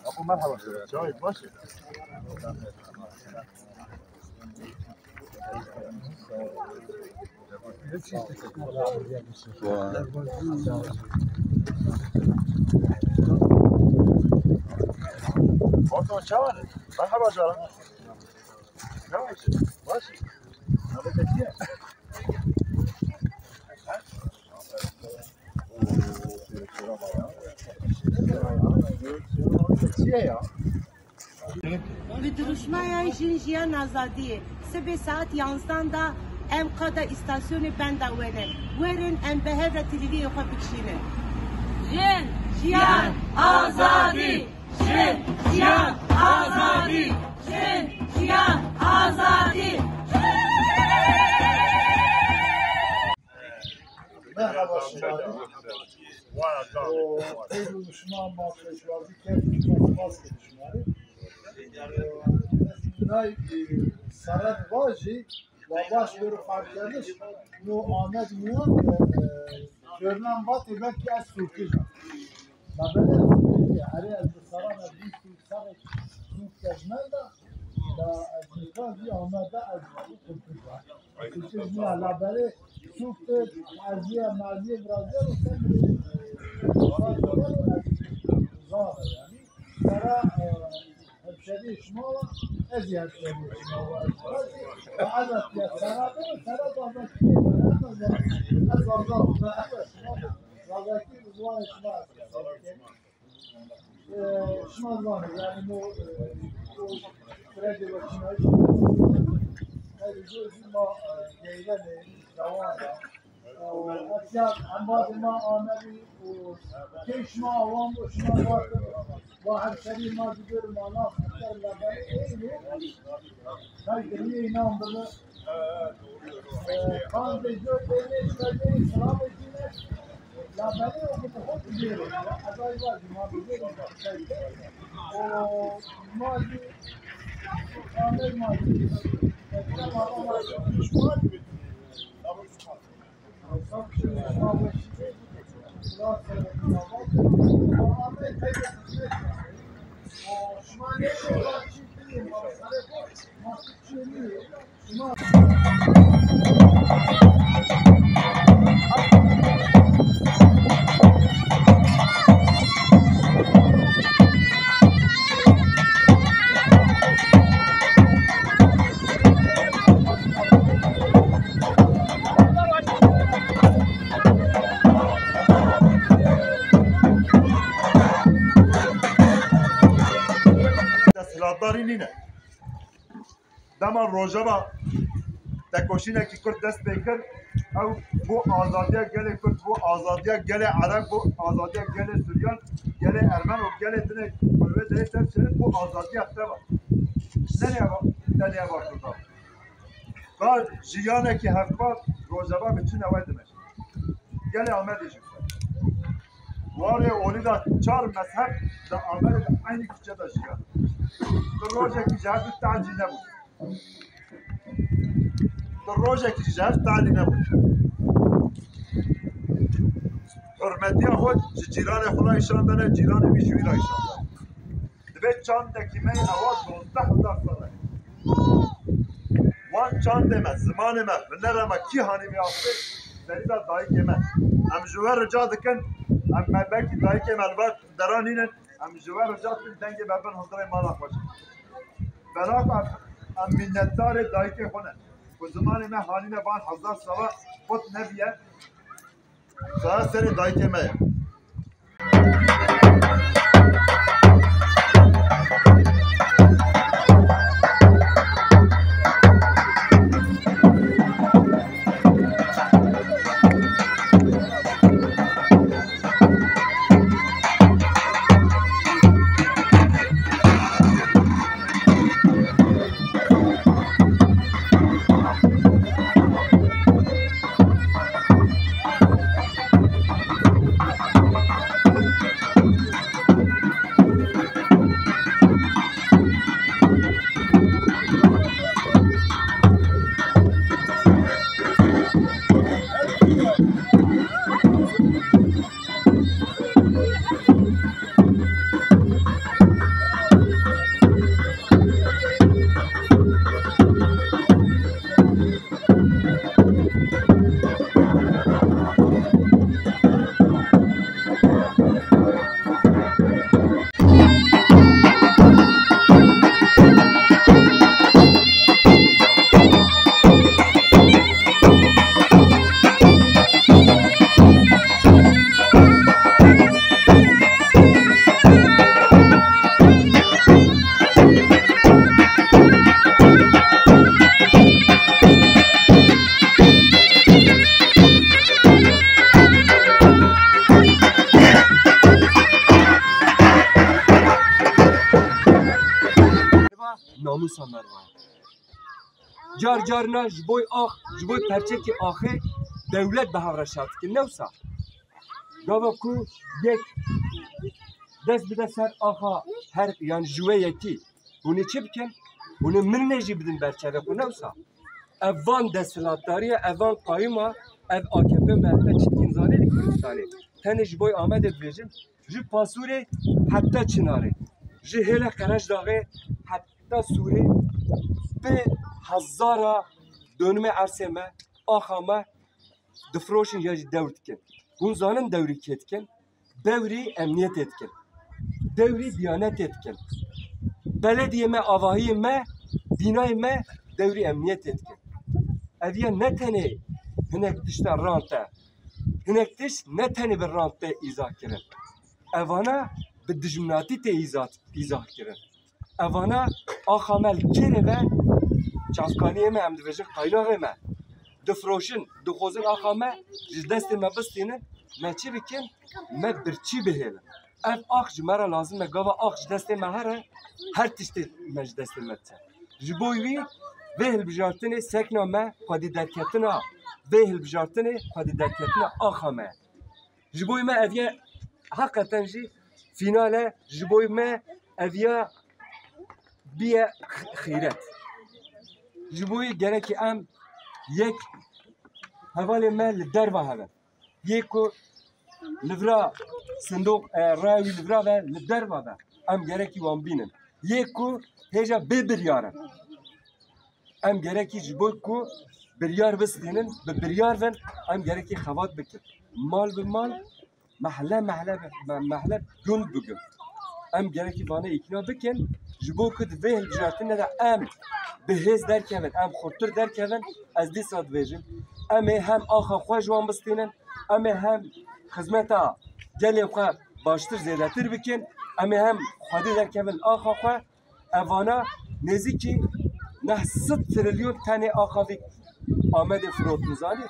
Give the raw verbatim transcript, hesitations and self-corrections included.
Apo, merhaba. Çay, baş. Ortam çawa? Merhaba canım. Ne var? Baş. Abi, kaçıyor. Bi dirûşmeya Jin Jiyan Azadiyê, sibê saet yanzdan de em qada îstasyonê benda we ne. Werin em bi hev re tîlîviyê xwe bikişînin. Jin, jiyan, azadî! Jin, jiyan, azadî! Jin, jiyan, azadî! Merhaba şima. Û xeyr û şima ma pêşwazî kerdin, şima spas kirin şima rê. Û ez nay, e, seret vajî, wa baş wero fark kerdiş, no Amed Miyan, e, e, Görünen Batê belkî ez Sûrkij a. La belê Sûrkij a, erê ez bi seran ez bîst û serek Sûrk ez menda, la ez nikazî Ameda ez Sûrkij a. Sûrkij niya, la belê Sûrk de eziye, meziye, viraziye û sen de, e, zaf e yani. Sera, e, Hemşerî şima wa, ez jî hemşerî şima wa. Ez jî, ez jî, sera bin, sera Zazakî, ez Zazakî, Zazakî, Zazakî, ziwanê şima ez. Ee, şima ziwanê, yani, no, e, o sürecê wekînayîş, ez jî, jî ma, e, geyrene, dewan e. Û etiya embazê me amedî û key şima awan bû, şima vatin, va hemşerî ma digir, ma nas bikir, la berê ey bû. Tay kiriyê înan bibi. Kan de gör bênê, şibê, selamê dîne. La berê o ku bi xwe digêrê. Ez ay vajî, ma digêrê. Û ma jî, amed ma jî. Desthilatdarî nîne. Dema Rojava tekoşînekî Kurd dest pê kir, ew bo azadiya gelê Kurd, bo azadiya gelê Ereb, bo azadiya gelê Suryan, gelê Ermen û gelê dinê ku li wê derê tev çênin, bo azadiya te ve. Ne neyaba, te neyaba Kurda. Ka jiyanekî hevpar Rojava bi çi newe dimeşe. Gelê Amedê jî wisa. Warê olî de çar mezheb di Amedê de eynî kuçe de jiyan. Tu rojekî ji hev du tehdî nebû. Tu rojekî ji hev tehdî nebû. Hurmetiya xwe ji cîranê xwe re nîşan dane, cîranê wî ji wî re nîşan dane. Divê çandekî me yê ewa dozdeh hezar sal e. Wan çandê me, zimanê me, hunera me kî hanî vê astê? Serî de dayikê me. Em ji we rica dikin, em me belkî dayikê me li ber dera nînin, em ji we rica dikin dengê me bin hundirê mala xwe jî. Belav em, em minnetdarê dayikê xwe ne. Ku zimanê me hanîne van hezar sala xurt nebiye. Saye serê dayikê me ye. namûsa merva ye. Car carna ji bo ax, ji bo perçekê axê dewlet bi hev re şer dikin. Ne wisa? Gava ku yek dest bide ser axa her, yani ji we yekî, hûn ê çi bikin? Hûn ê min jî bidin berçavê xwe, ne wisa? Ev van desthilatdariye, ev van qayûma, ev A K P M H P çitkîn zanê li Kurdistanê. Tenê ji bo Amedê dibêjim, ji Pasûrê heta Çinarê, ji hêla Qereçdaxê heta Sûrê, bi hezara dönüme ersê me, axa me difroşin ya jî dewr dikin. Hûn zanin dewrî kê dikin? Dewrî emniyetê dikin. Dewrî diyanetê dikin. Belediyê me, avahiyê me, bînayê me dewrî emniyetê dikin. Ev ya ne tenê hinek tişta rant e. Hinek tişt ne tenê bi rant tê îzah kirin. Evana bi dijminatî tê îzah, îzah kirin. Evana axa me li kê re ve, çavkaniyê me, em dibêjin qaynaxê me, difroşin, dixwazin axa me ji destê me bistînin, me çi bikin? Me birçî bihêlin. Ev ax ji me re lazim e, gava ax ji destê me here, her tiştê me ji destê me diçe. Ji bo wî vê hilbijartinê sekna me, xwedî derketina vê hilbijartinê, xwedî derketina axa me ye. Ji bo me ev ye, heqeten jî fînal e, ji bo me ev ya biye x-, xîret. Ji bo wî gerekî em yek hevalê me li derva hevin. Yê ku li vira sindoq, e, raya wî li vira ve, li derva ve. Em gerekî wan bînin. Yê ku hêja bê biryar in. Em gerekî ji bo ku biryar bistînin, bi biryar bin, em gerekî xebat bikin. Mal bi mal, mehle mehle, me-, mehle gund bi gund. Em gerekî vane îkna bikin, ji bo ku di vê hilbijartinê de em bi hêz derkevin, em xurtir derkevin, ez dîsa dibêjim. Em ê hem axa xwe ji wan bistînin, em ê hem xizmeta gelê xwe baştir, zêdetir bikin, em ê hem xwedî derkevin axa xwe, Evana nêzîkî neh sed trilyon tenê axa vî Amedê firotin, zanî?